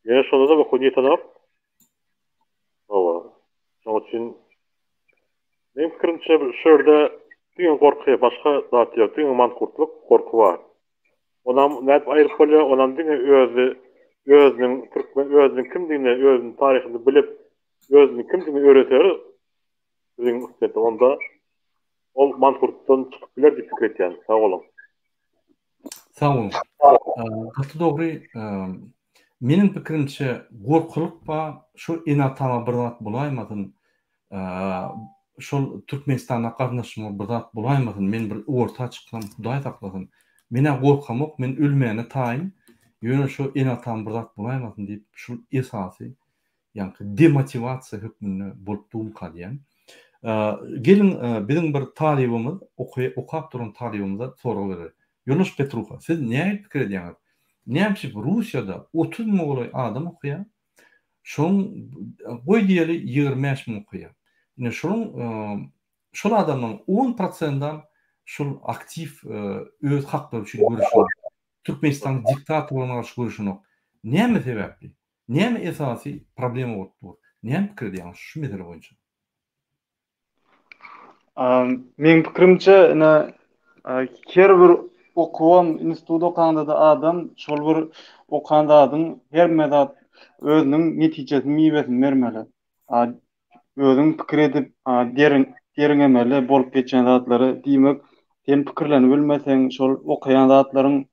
Ýöne şonda-da okuw ýetenok. Hawa. Şonuň üçin meň pikirimçe şu ýerde diňe gorky, başga zat ýok. Diňe mankurtlyk, gorky bar. Onam nädip aýryp bolýar? Onam diňe özi özüniň türkmen özüniň kimdigini, özüniň taryhyny bilip, özüniň kimdigini öwrenseler biziň üstünde onda Ol mankurtdan çykyp biler diýip pikir etýän. Sag boluň. Sag boluň. Gaty dogry. Meniň pikirimçe gorkulyk bar. Şu ene-atama bir zat bolaýmasyn. Şol Türkmenistanda garyndaşyma bir zat bolaýmasyn. Men bir orta çyksam Hudaý saklasyn. Men-ä gorkamok, men ölmäne taýyn. Ýöne şu ene-atama bir zat bolaýmasyn diýip, şul esasy ýaňky demotiwasiýa hökmünde bolup durmyka diýýän. Geliň biziň bir talybymyz, okap duran talybymyza sorag bereli. Ýoldaş Petruha, siz nähili pikir edýäňiz? Näme üçin Russiýada 30 müňe golaý adam okaýar? Şoň goý diýeli 25 müň okaýar. Ine şonuň şol adamlaryň 10 prosendam. şul aktiw öz haklary üçin göreşenok. Türkmenistanyň diktatorlygyna garşy göreşenok. Näme sebäpli? Näme esasy problema bolup dur? Näme pikir edýäňiz şu mesele boýunça? Meň pikirimçe, ine, her bir okuwam, institut okanda-da adam şol bir okan zadyň hemme zat özüniň netijesini, miwesini bermeli. Özüň pikir edip, derňemeli bolup geçýän zatlary. Diýmek, sen pikirlenip bilmeseň, şol okaýan zatlaryň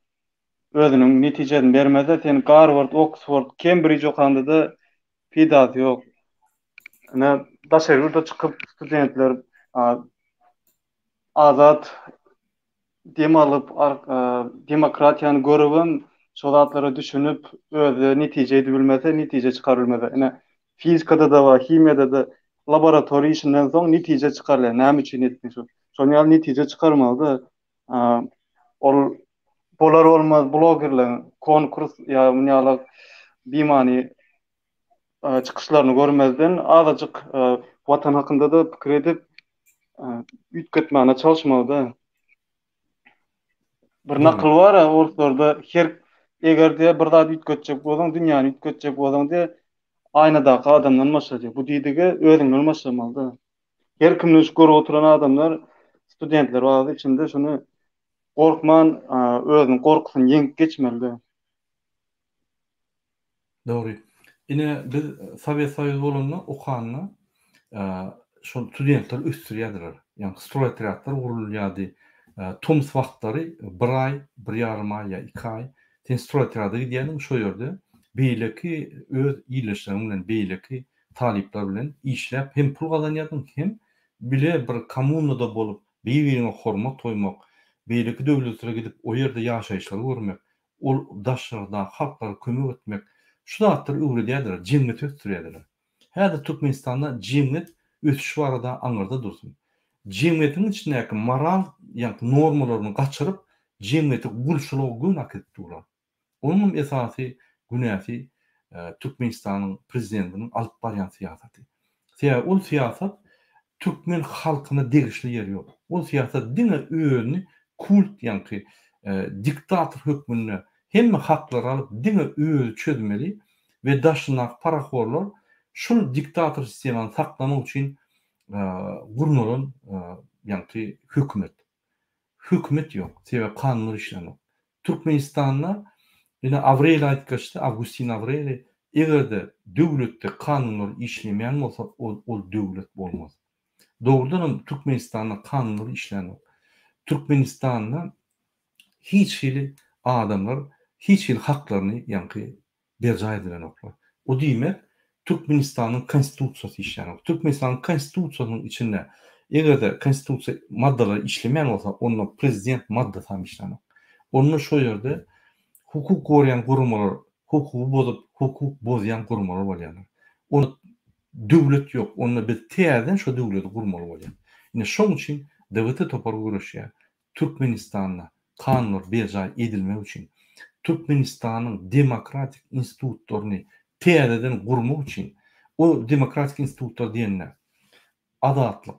özüniň netijesini bermese, sen Garward, Oksford, Kembrij okanda-da peýdasy ýok. Ine, daşary ýurda çykyp studentler azat dem alyp, demokratiýany görübem, şo zatlara düşünip, özi netije edip bilmese, netije çykaryp bilmese. Ine, fizikada-da bar, himiýada-da laboratoriýa işinden soň netije çykarylýar. Näme üçin etdiň şo? Şonuň ýaly netije çykarmaly-da. Ol bolar-bolmaz blogerleriň konkurs ýa muny ýaly bimany çykyşlaryny görmezden azajyk watan hakynda-da pikir edip üýtgetmäne çalyşmalyda. Bir nakyl bar-a orslarda her eger diýe bir zat üýtgetjek bolsaň dünýäni üýtgetjek bolsaň diýe aýnadaky adamdan başla diýe. Bu diýdigi özüňden başlamalyda. Her kimden şu görüp oturan adamlar studentler bar içinde şuny gorkman özüniň gorkusyny ýeňip geçmelide. Dogry. Ine biz Sowet Soýuzy bolanda okanda şol studentleri ösdürýärdiler. Ýagny stroýotrýadlar gurulýardy. Tomus wagtlary bir aý, bir ýarym aý ýa iki aý sen stroýotrýada gidýärdiň şo ýerde beýleki öz ildeşleriň bilen beýleki talyplar bilen işläp hem pul gazanýardyň hem bile bir kommunada bolup bir-biriňe hormat goýmak, beýleki döwletlere gidip o ýerde ýaşaýyşlary görmek, Ol daşardaky halklara kömek etmek, şu zatlary öwredýärdiler, jemgyýeti ösdürýärdiler. Häzir Türkmenistanda jemgyýet ösüşi barada aňyrda dursun. Jemgyýetiň içindäki moral ýaňky normalaryny gaçyryp, jemgyýeti gulçulyga göni äkidip durlar. Onuňam esasy günäsi Türkmenistanyň prezidentiniň alyp barýan syýasaty. Sebäbi ol syýasat türkmen halkyna degişli ýeri ýok. Ol syýasat diňe özüni kult ýaňky diktator hökmünde hemme haklary alyp diňe özi çözmeli we daşyndaky parahorlar şul diktator sistemany saklamak üçin gurnalan ýaňky hökümet. Hökümet ýok. Sebäbi kanunlar işlänok. Türkmenistanda ine Awreli aýdyp geçdi, Awgustin Awreli, eger-de döwletde kanunlar işlemeýän bolsa, ol ol döwlet bolmaz. Dogrudan hem Türkmenistanda kanunlar işlänok. Türkmenistanda hiç hili adamlar hiç hili haklaryny ýaňky berjaý edilenoklar. O diýmek, Türkmenistanyň Konstitusiýasy işlänok. Türkmenistanyň Konstitusiýasynyň içinde eger-de Konstitusiýa maddalary işlemeýän bolsa, onda prezident maddasam işlänok. Onda şo ýerde hukuk goraýan guramalar hukugy bozup, hukuk bozýan guramalar bolýarlar. Onda döwlet ýok. Onda biz täzeden şo döwleti gurmaly bolýar. Ine şoň üçin DWT topary göreşýär. Türkmenistanda kanunlar berjaý edilmegi üçin, Türkmenistanyň demokratik institutlaryny täzeden gurmak üçin, o demokratik institutlar diýende azatlyk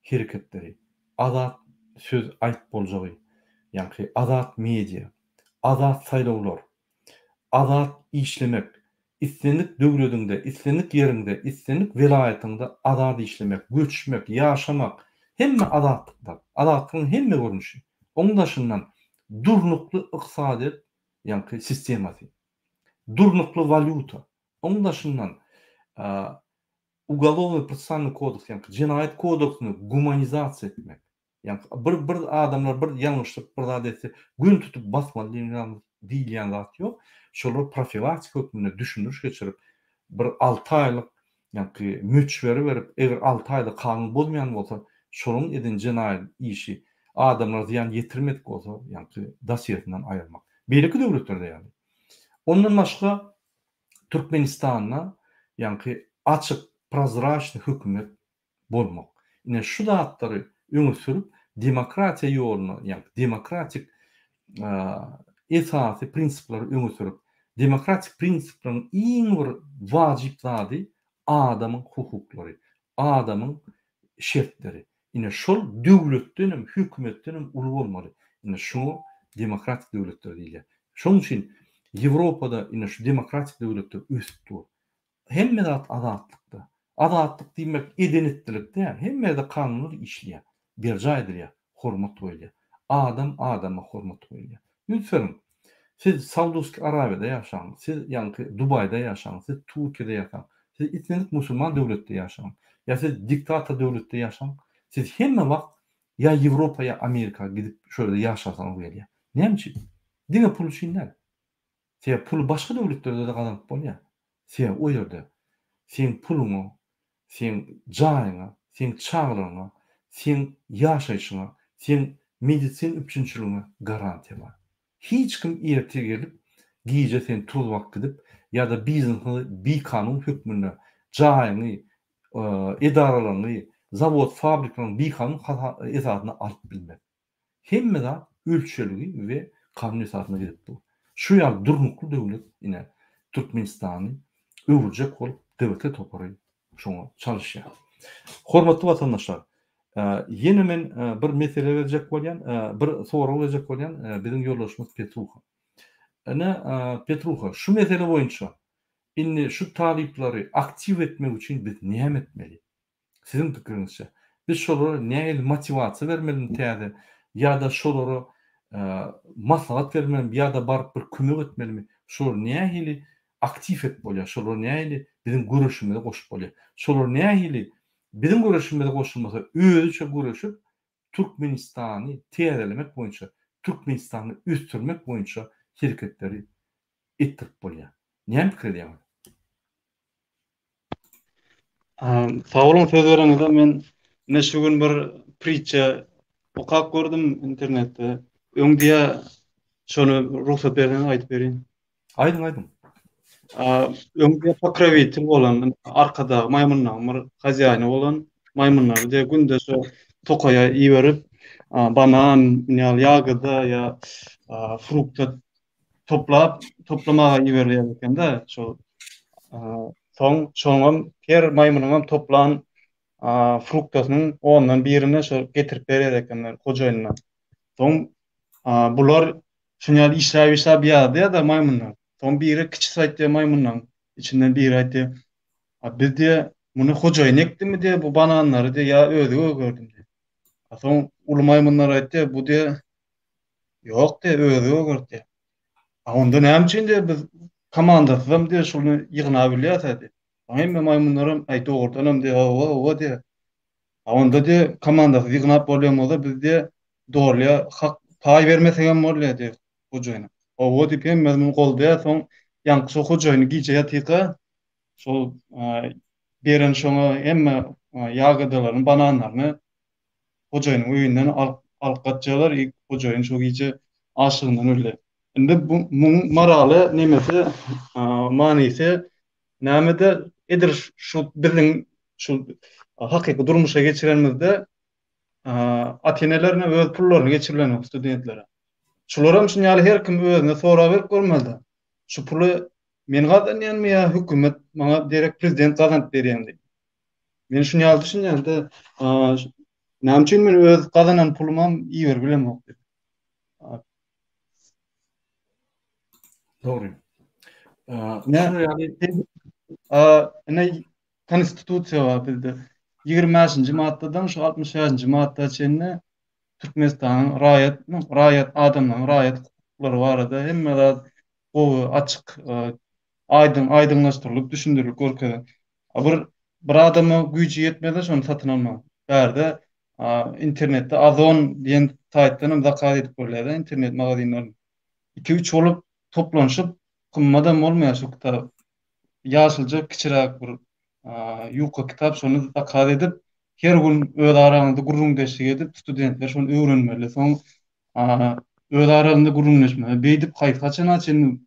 hereketleri, azat söz aýt boljagy, ýaňky azat media, azat saýlawlar, azat işlemek, Islendik döwlediňde, islendik ýeriňde, islendik welaýatyňda azat işlemek, göçmek, ýaşamak, hemme azatlyklar, azatlygyň hemme görnüşi. Oň daşyndan durnukly ykdysadyýet, ýaňky sistemasy, durnukly walýuta, oň daşyndan Uголownyý prosesualnyý kodeks, ýaňky jenaýat kodeksini gumanizasiýa etmek. Ýagny bir bir adamlar bir ýalňyşlyk bir zat etse gün tutup basmaly diýen diýilýän zat ýok. Şolar profilaktika hökmünde düşündiriş geçirip bir alty aýlyk ýaňky möçberi berip eger alty aýda kanun bozmaýan bolsa şolaryň eden jenaýat işi adamlara zyýan ýetirmedik bolsa ýaňky dosýesinden aýyrmak. Beýleki döwletlerde ýaly. Ondan başga Türkmenistanda ýaňky açyk prozraçnyý hökümet bolmak. Ine şu zatlary öňe sürüp demokratiýa ýoluna, ýagny demokratik esasy prinsipleri öňe sürüp, demokratik prinsipleriň iň bir wajyp zady adamyň hukuklary, adamyň şertleri. Ine şol döwletdenem, hökümetdenem uly bolmaly. Ine şuňa demokratik döwletler diýilýär. Şonuň üçin Ýewropada ine şu demokratik döwletler ösüp dur. Hemme zat azatlykda. Azatlyk diýmek eden-etdilik däl. Hemme ýerde kanunlar işleýär, berjaý edilýär, hormat goýulýar. Adam adama hormat goýulýar. Üns beriň, siz Saudowskiý Arabiýada ýaşaň, siz ýaňky Dubaýda ýaşaň, siz Türkiýede ýasaň, siz islendik musulman döwletde ýaşaň, ýa siz diktator döwletde ýaşaň, siz hemme wagt ýa Ýewropa ýa Amerika gidip şo ýerde ýaşasaňyz gelýär. Näme üçin? Diňe pul üçin däl. Sebäbi puly başga döwletlerde-de gazanyp bolýar. Sebäbi o ýerde seň puluňa, seň jaýyňa, seň çagalaryňa, seň ýaşaýşyňa, seň medisina üpjünçiligiňe garantiýa bar. Hiç kim ertir gelip, gije seni turup gidip ýa-da biznesiňi bikanun hökmünde jaýyňy, edaralaryňy, zawod, fabriklaryňy bikanun esasynda alyp bilmez. Hemme zat ölçelgi we kanun esasynda gidip dur. Şu ýaly durnukly döwlet ine Türkmenistany öwürjek bolup DWT topary şoňa çalyşýar. Hormatly watandaşlar, ýene men bir mesele berjek bolýan, bir sorag berjek bolýan biziň ýoldaşymyz Petruha. Ine Petruha, şu mesele boýunça indi şu talyplary aktiw etmek üçin biz näme etmeli? Siziň pikiriňizçe, biz şolara nähili motiwasiýa bermelimi täze ýa-da şolara maslahat bermelimi ýa-da baryp bir kömek etmelimi? Şolary nähili aktiw edip bolýar? Şolary nähili biziň göreşimize goşup bolýar? Şolar nähili biziň göreşimize goşulmasa özüçe göreşip Türkmenistany täzelemek boýunça, Türkmenistany ösdürmek boýunça hereketleri etdirip bolýar? Näme pikir edýäňiz? Sag boluň söz bereniňize. Men ine şu gün bir pritça okap gördüm internetde. Öň diýä şony rugsat berseňiz aýdyp bereýin. Aýdyň, aýdyň. Öň diýä pokrowitel bolan arkadag maýmynlaryň bir hazýaýny bolan maýmynlary diýä günde şo tokaýa iberip banan ýaly ýagyda ýa frukta toplap toplamaga iberilýär ekende şol soň şoňam her maýmynyňam toplan fruktasynyň ondan birini şol getirip berýär ekenler hojaýynyna. Soň bular şuny ýaly işläp işläp ýazýar-da maýmynlar. Soň biri kiçisi aýtýar maýmynlaryň içinden biri aýtýar. A biz diýe muny hojaýyn ekdimi diýe bu bananlary diýe ýa özi gögerdimi diýe. A soň uly maýmynlar aýtýar bu diýe Ýok diýýär, özi gögertýär. A onda näme üçin diýýär, biz komandasyzam diýýär, şuny ýygnap bilýäs-ä diýýär. Soň hemme maýmynlaram, aý dogrudanam diýýär, hawa, hawa diýýär. A onda diýýär, komandasyz ýygnap bolýan bolsa, biz diýýär, dolýa hak paý bermesegem bolýar diýýär hojaýyna. Hawa diýip hemmesi muny goldaýar, soň ýaňky şo hojaýyny gije ýatyka, şol beren şoňa hemme ýagodalaryny, bananlaryny hojaýynyň öýünden alyp alyp gaçýarlar i hojaýyn şo gije açlygyndan öldi. Indi bu muň moraly nemesi manysy nämede edil şu biziň şu hakyky durmuşa geçirenimizde ata-enelerine öz pullaryny geçirilenok studentlere. Şularam şuny ýaly her kim özüne sorag berip görmeli. Şu puly men gazanýanmy ýa hökümet maňa derek prezident gazanyp berýän diýip. Men şuny ýaly düşünýän-de, näme üçin men öz gazanan pulumam iberip bilemok diýip. Dogry. Şuny ýaly ine konstitusiýa bar bizde. 25-nji maddadan şu 65-nji madda çenli Türkmenistanyň raýat raýat adamlaryň raýat hukuklary barada hemme zat gowy, açyk, aýdyň aýdyňlaşdyrylyp düşündirilip görkezilen. Bir bir adama güýji ýetmese şony satyn almaga. Bärde internetde Azon diýen saýtdan hem zakaz edip bolýar-da internet magazinlerinde. 2-3 bolup toplanyşyp gymmadam bolmaýar şu kitap. Ýaşylja kiçiräk bir ýuka kitap şony zakaz edip her gün öz araňyzda gürrüňdeşlik edip studentler şony öwrenmeli. Soň öz aralarynda gürrüňleşmeli. Beýdip haýsy haçana çenli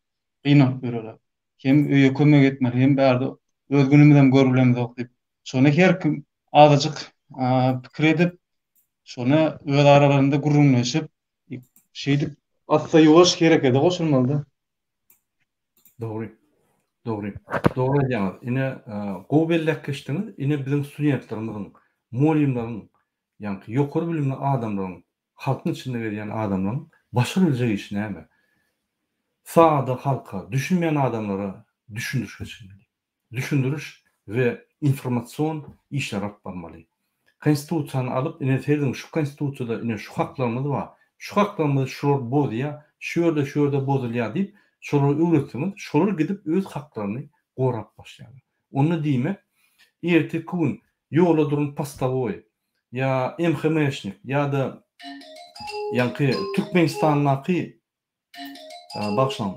gynanyp ýörerler. Hem öýe kömek etmeli, hem bärde öz günümizem görüp bilemizok diýip. Şony her kim azajyk pikir edip, şony öz aralarynda gürrüňleşip, şeýdip assa-ýuwaş herekete goşulmaly-da. Dogry. Dogry. Dogry aýdýaňyz. Ine, gowy belläp geçdiňiz. Ine biziň studentlerimiziň, mugallymlaryň. ýaňky ýokary bilimli adamlaryň, halkyň içinde gezýän adamlaryň başarybiljek işi näme? Sada halka, düşünmeýän adamlara düşündiriş geçirmeli. Düşündiriş we informasion işleri alyp barmaly. Konstitusiýany alyp, ine serediň şu konstitusiýada ine şu haklarymyz bar, şu haklarymyzy şular bozýar, şu ýerde şu ýerde bozulýar diýip, şolara öwretseňiz, şolar gidip öz haklaryny gorap başlaýarlar. Onda diýmek, erteki gün ýola duran postowoý ýa MHM-şnik ýa-da ýaňky Türkmenistandaky bagyşlaň,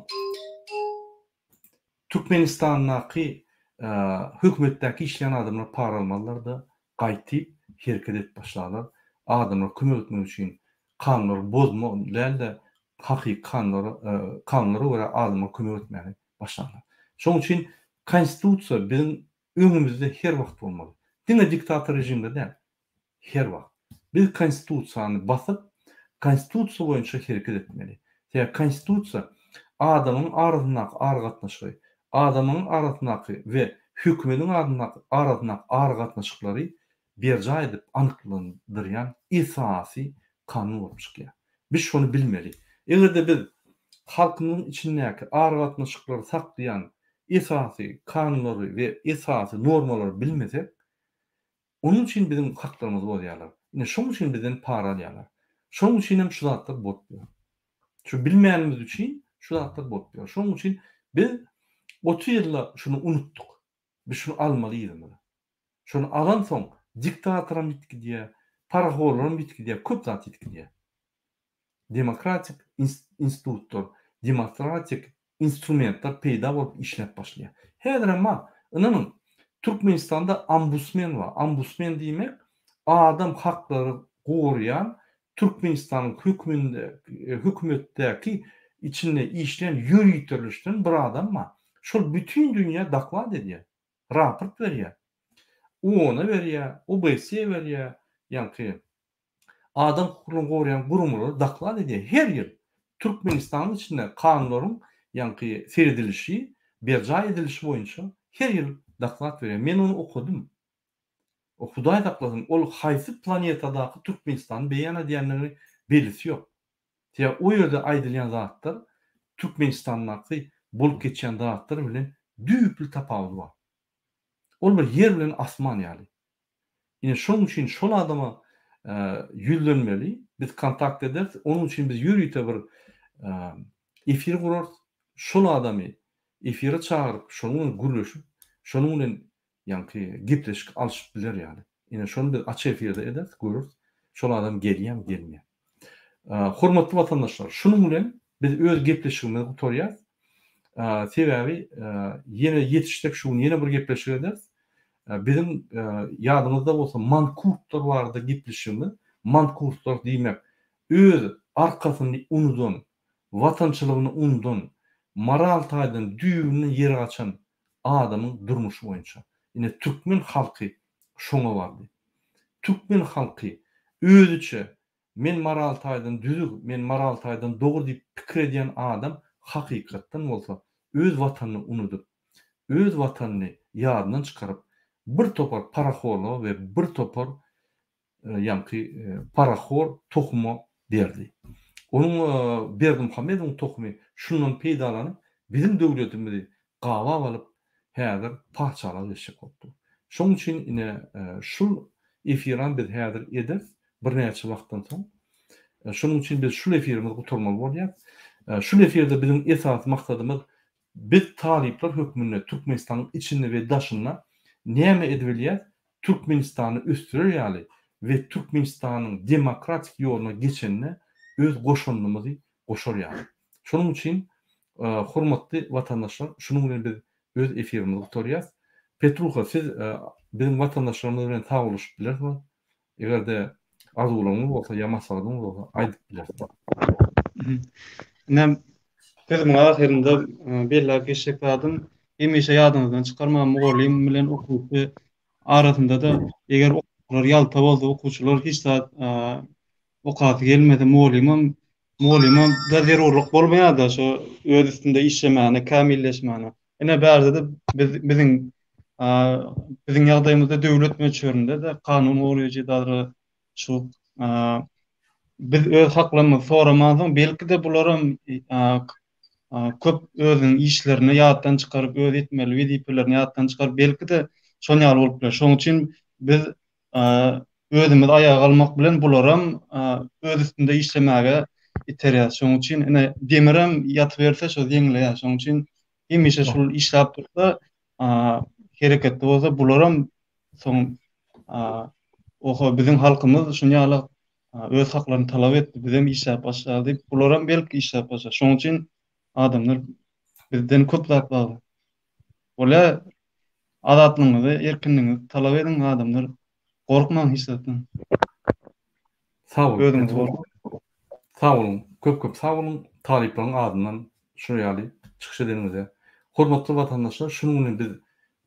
Türkmenistandaky hökümetdäki işleýän adamlar para almazlar-da, gaýtyp hereket edip başlarlar. Adamlara kömek etmek üçin kanunlary bozma däl-de, hakyky kanunlara kanunlara görä adamlara kömek etmäge başlarlar. Şonuň üçin Konstitusiýa biziň öňümizde her wagt bolmaly. Diňe diktator režimde däl. Her wagt. Biz Konstitusiýany basyp, Konstitusiýa boýunça hereket etmeli. Sebäbi Konstitusiýa adamyň arasyndaky aragatnaşygy, adamyň arasyndaky we hökümediň arasyndaky aragatnaşyklary berjaý edip anyklandyrýan esasy kanun bolup çykýar. Biz şony bilmeli. Eger-de biz halkymyzyň içindäki aragatnaşyklary saklaýan esasy kanunlary we esasy normalary bilmesek, onuň üçin biziň haklarymyzy bozýarlar. Ine, şonuň üçin bizden para alýarlar. Şonuň üçin hem şu zatlar bolup ýör. Şu bilmänimiz üçin şu zatlar bolup ýör. Şonuň üçin biz 30 ýylda şuny unutdyk. Biz şuny almaly yzymyza. Şony alansoň diktatoram ýitip gidýär, parahorlaram ýitip gidýär, köp zat ýitip gidýär. Demokratik institutlar, demokratik instrumentler peýda bolup işläp başlaýar. Häzirem bar. Ynanyň, Türkmenistanda ombudsmen bar. Ombudsmen diýmek, adam haklary goraýan Türkmenistanyň höküminde hökümetdäki içinde işleýän ýöriteleşdirilen bir adam bar. Şol bütin dünýä doklad edýär. Raport berýär. OON-a berýär, OBSE berýär, ýaňky adam hukuklaryny goraýan guramalara doklad edýär. Her ýyl Türkmenistanyň içinde kanunlaryň ýaňky seredilişi, berjaý edilişi boýunça her ýyl doklad berýär. Men ony okadym. Hudaý saklasyn, ol haýsy planetadaky Türkmenistany beýan edýändigini bellisi ýok. Sebäbi o ýerde aýdylýan zatlar Türkmenistandaky bolup geçýän zatlar bilen düýpli tapawudy bar. Ol bir ýer bilen asman ýaly. Ine şonuň üçin şol adama ýüzlenmeli, biz kontakt ederis, onuň üçin biz ýörite bir efir gurarys, şol adamy efire çagyryp, şonuň bilen gürleşip, şonuň bilen ýaňky gepleşik alşyp biler ýaly. Ine şony biz açyk efirde ederis, göreris. Şol adam gelýärmi, gelmeýärmi. Hormatly watandaşlar, şunuň bilen biz öz gepleşigimizi gutarýas. Sebäbi ýene ýetişsek şu gün ýene bir gepleşik ederis. Biziň ýadyňyzda bolsa mankurtlar barada gepleşigimiz, mankurtlar diýmek öz arkasyny unudan, watançylygyny unudan, moral taýdan düýbünden ýere gaçan adamyň durmuşy boýunça. Ine türkmen halky şoňa bardy. Türkmen halky özüçe men moral taýdan düzüg, men moral taýdan dogry diýip pikir edýän adam hakykatdan bolsa öz watanyny unudyp, öz watanyny ýadyndan çykaryp bir topar parahorlyga we bir topar ýaňky parahor tohuma berdi. Onuň Berdimuhamedowyň tohumy şundan peýdalanyp biziň döwletimizi gabap alyp häzir patyşalyga geçjek bolup dur. Şoň üçin ine şul efiram biz häzir ederis birnäçe wagtdan soň. Şonuň üçin biz şul efirimizi gutarmaly bolýas. Şul efirde biziň esasy maksadymyz biz talyplar hökmünde Türkmenistanyň içinde we daşynda näme edibilýäs Türkmenistany ösdürer ýaly we Türkmenistanyň demokratik ýoluna geçende öz goşandymyzy goşar ýaly. Şonuň üçin hormatly watandaşlar şunuň bilen biz öz efirimizi gutarýas. Petruha siz biziň watandaşlarymyz bilen sagboluşyp bilersiňiz. Eger-de arzuwlaryňyz bolsa ýa maslahatyňyz bolsa aýdyp bilersiňiz. Ine sözümiň ahyrynda belläp geçjek zadym hemişe ýadyňyzdan çykarmaň mugallym bilen okuwçy arasynda-da eger okuwçylar ýalta bolsa okuwçylar hiç zat okasy gelmese mugallymam mugallyma da zerurlyk bolmaýar-da şo öz üstünde işlemäne, kämilleşmäne. Ine bärde-de biz biziň biziň ýagdaýymyzda döwlet möçberinde-de kanun goraýjy edara. Şu biz öz haklarymyzy soramansoň belki-de bularam köp özüniň işlerini ýatdan çykaryp, öz etmeli wezipelerini ýatdan çykaryp, belki-de şon ýaly bolup biler. Şonuň üçin biz özümiz aýaga galmak bilen bularam öz üstünde işlemäge iterýär. Şonuň üçin ine demirem ýatyberse şo zeňleýär. Şonuň üçin hemişe şul işläp dursa, hereketde bolsa bularam soň oho biziň halkymyz şun ýaly öz haklaryny talap etdi, bizem işläp başlaly diýip, bularam belki işläp başlar. Şonuň üçin adamlar bizden köp zat bagly. Bolýar, azatlygyňyzy, erkinligiňizi talap ediň adamlar. Gorkmaň hiç zatdan. Sag boluň. Özüňiz boluň. Sag boluň. Köp köp sag boluň. Talyplaryň adyndan şular ýaly çykyş edeniňize. Hormatly watandaşlar, şunuň bilen biz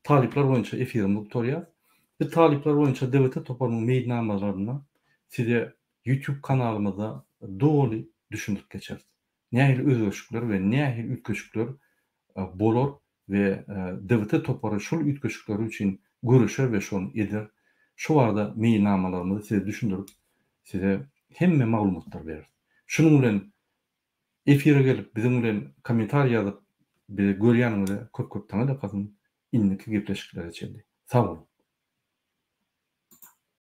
talyplar boýunça efirimizi gutarýas. Biz talyplar boýunça DWT toparynyň meýilnamalarynda size YouTube kanalymyzda doly düşündirip geçeris. Nähili özgerişikler we nähili üýtgeşikler bolar we DWT topary şol üýtgeşikleri üçin göreşer we şony eder. Şu barada meýilnamalarymyzy size düşündirip, size hemme maglumatlary bereris. Şunuň bilen efire gelip biziň bilen kommentariý ýazyp bizi görýäniňize köp köp taňyrýalkasyn. Indiki gepleşiklere çenli. Sag boluň.